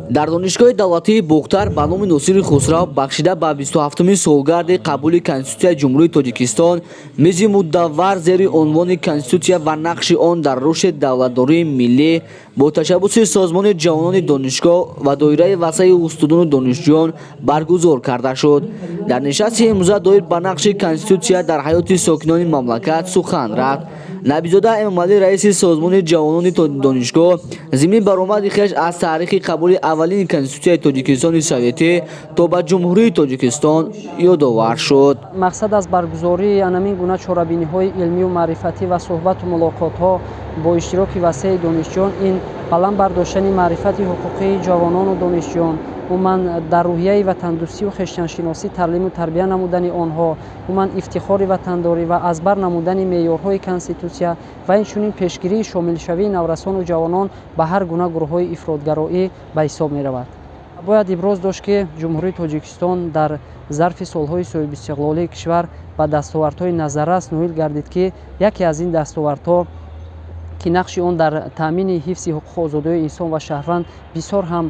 Дар Донишгоҳи давлатии Бохтар ба номи Носири Хусрав бахшида ба 27-уми солгарди қабули Конститутсияи Ҷумҳурии Тоҷикистон мизи мудаввар зери унвони «Конститутсия ва нақши он дар рушди давлатдории миллӣ» бо ташаббуси Созмони ҷавонони донишгоҳ ва доираи васеи устодону донишҷӯён баргузор карда шуд. Дар нишасти имрӯза доир ба нақши Конститутсия дар ҳаёти сокинони мамлакат сухан рафт. Набизода Эмомалӣ, раиси Созмони ҷавонони донишгоҳ, зимни баромади хеш аз таърихи қабули аввалини Конститутсияи Тоҷикистони советӣ то ба Ҷумҳурии Тоҷикистон ёдовар шуд. Мақсад аз баргузории анамин гуна чорабиниҳои илмию маърифатӣ ва суҳбату мулоқотҳо бо иштироки васеи донишҷӯён ин баланд бардоштани маърифати ҳуқуқии ҷавонону донишҷӯён, умуман дар рӯҳияи ватандӯстию хештаншиносӣ таълиму тарбия намудани онҳо, умуман ифтихори ватандорӣ ва аз бар намудани меъёрҳои Конститутсия ва инчунин пешгирии шомилшавии наврасону ҷавонон ба ҳар гуна гурӯҳҳои ифротгароӣ ба ҳисоб меравад. Бояд иброз дошт, ки Ҷумҳурии Тоҷикистон дар зарфи солҳои соҳибистиқлолии кишвар ба дастовардҳои назаррас ноил гардид, ки яке аз ин дастовардҳо, ки нақши он дар таъмини ҳифзи ҳуқуқу озодиҳои инсон ва шаҳрванд бисёр ҳам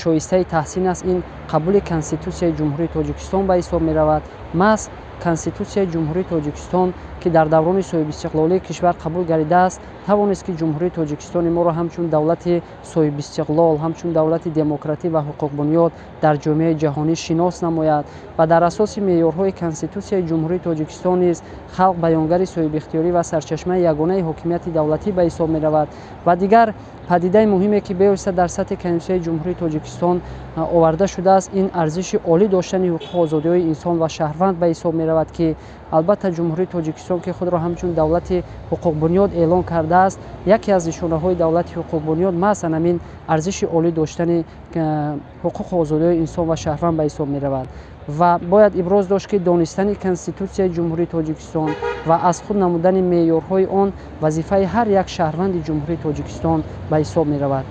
шоистаи таҳсин аст, ин қабули Конститутсияи Ҷумҳурии Тоҷикистон ба ҳисоб меравад. Маҳз Конститутсияи Ҷумҳурии Тоҷикистон, ки дар даврони соҳибистиқлолии кишвар қабул гардидааст, тавонист, ки Ҷумҳурии Тоҷикистони моро ҳамчун давлати соҳибистиқлол, ҳамчун давлати демократӣ ва ҳуқуқбунёд дар ҷомеаи ҷаҳонӣ шинос намояд. Ва дар асоси меъёрҳои Конститутсияи Ҷумҳурии Тоҷикистон низ халқ баёнгари соҳибихтиёрӣ ва сарчашмаи ягонаи ҳокимияти давлатӣ ба ҳисоб меравад. Ва дигар падидаи муҳиме, ки бевосита дар сатҳи Конститутсияи Ҷумҳурии Тоҷикистон оварда шудааст, ин арзиши олӣ доштани ҳуқуқу озодиҳои инсон ва шаҳрванд ба ҳисоб меравад, ки албатта, Ҷумҳурии Тоҷикистон, ки худро ҳамчун давлати ҳуқуқбунёд эълон кардааст, яке аз нишонаҳои давлати ҳуқуқбунёд маҳз ҳамин арзиши олӣ доштани ҳуқуқу озодиҳои инсон ва шаҳрванд ба ҳисоб меравад. Ва бояд иброз дошт, ки донистани Конститутсияи Ҷумҳурии Тоҷикистон ва аз худ намудани меъёрҳои он вазифаи ҳар як шаҳрванди Ҷумҳурии Тоҷикистон ба ҳисоб меравад.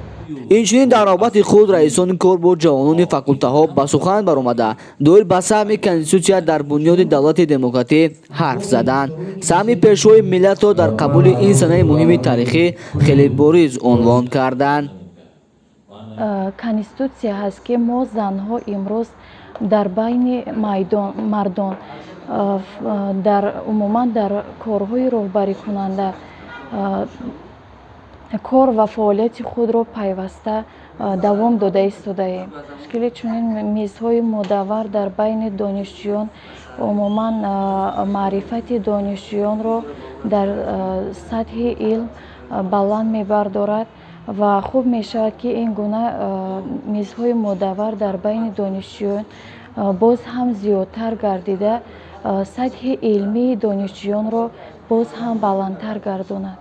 Инчунин дар навбати худ раисони кор бо ҷавонони факултаҳо ба сухан баромада, доир ба саҳми Конститутсия дар бунёди давлати демократӣ ҳарф заданд. Саҳми Пешвои миллатро дар қабули ин санаи муҳими таърихӣ хеле бориз унвон карданд. Конститутсия ҳаст, ки мо занҳо имрӯз дар байни мардон, дар умуман дар корҳои роҳбарикунанда кор ва фаъолияти худро пайваста давом дода истодаем. Ташкили чунин мизҳои мудаввар дар байни донишҷӯён умуман маърифати донишҷӯёнро дар сатҳи илм баланд мебардорад ва хуб мешавад, ки ин гуна мизҳои мудаввар дар байни донишҷӯён боз ҳам зиёдтар гардида, сатҳи илмии донишҷӯёнро боз ҳам баландтар гардонад.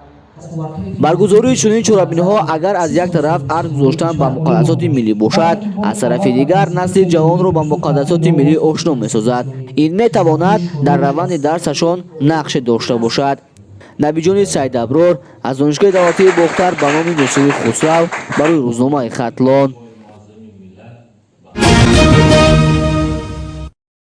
Баргузории чунин чорабиниҳо агар аз як тараф арҷ гузоштан ба муқаддасоти миллӣ бошад, аз тарафи дигар насли ҷавонро ба муқаддасоти миллӣ ошно месозад. Ин метавонад дар раванди дарсашон нақше дошта бошад. Набиҷони Саидаброр аз Донишгоҳи давлатии Бохтар ба номи Носири Хусрав барои рӯзномаи Хатлон.